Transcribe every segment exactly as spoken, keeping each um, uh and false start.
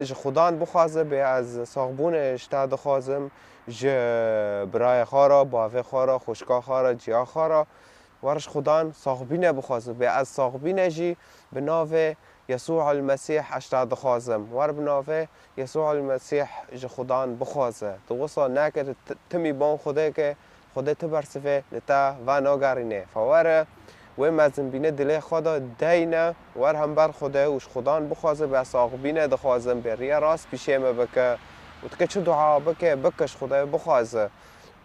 Ji Xudan bixwaze, bê ez saxbûne ji te dixwazim, ji birayê xwe re, bavê xwe re, xwişka xwe re, ciya xwe re. Were ji Xudan saxbîne bixwaze, bê ez saxbîne jî bi navê Yesû el Mesîh ez ji te dixwazim. Were bi navê Yesû el Mesîh ji Xudan bixwaze. Di wisa neke tu ti-, timî ban Xwedê ke, Xwedê ti bersivê li te venagerîne. Fe were wê mezinbîne dilê xwe de deyne, wer hember Xwedê û ji Xudan bixwaze, bê saxbîne dixwazim, bê riya rast pîşê me bike û dike çi dua bike, bike ji Xwedê bixwaze.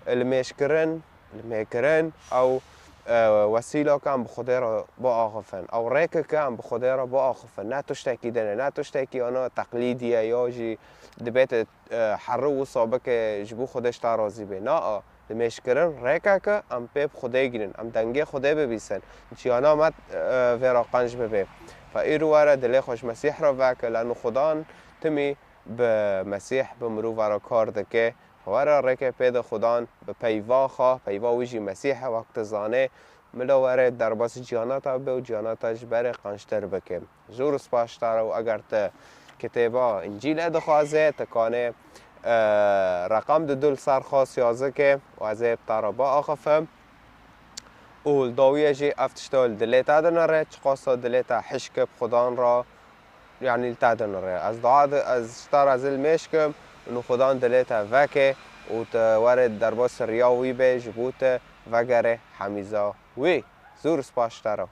Limêjkirin, limêkirin ew, e, wesîleke em bi Xwedê re biaxifin. Ew rêkeke em bi Xwedê re biaxifin. Ne tiştekî din e, ne tiştekî ana teqlîdî ye ya jî dibête, e, herû wisa bike ji bo Xwedê ji te razî bê. Na, a, limêjkirin rêkeke em pê bi Xwedê gînin, em dengê Xwedê bibîsin, ciyana me, e, vê re qenc bibe. Fe îro were dilê xwe ji Mesîh re veke, leno Xudan timî bi Mesîh, bi mirova re kar dike. Were rêkê pê de Xudan bi peyva xwe, peyva wî jî Mesîh e, wek tu zanê, mila were derbasî ciyana te bibe û ciyana te ji berê qenctir bike. Zor spas ji te re û eger tu kitêba Încîlê dixwazê, tu kanê, e, reqem didu li ser xwe siyazikê û ez ê bi te re biaxifim. Û li dawiyê jî ev tişta li dilê te dinere, çiqasa dilê te hişk e bi Xudan re, yanî li te dinere. Ez dua di-, ez ji te re zilmêş kim, û Xudan dilê te veke û tu were derbasî riya wî be, ji bo tu vegere hemîza wî. Zor spas ji te re.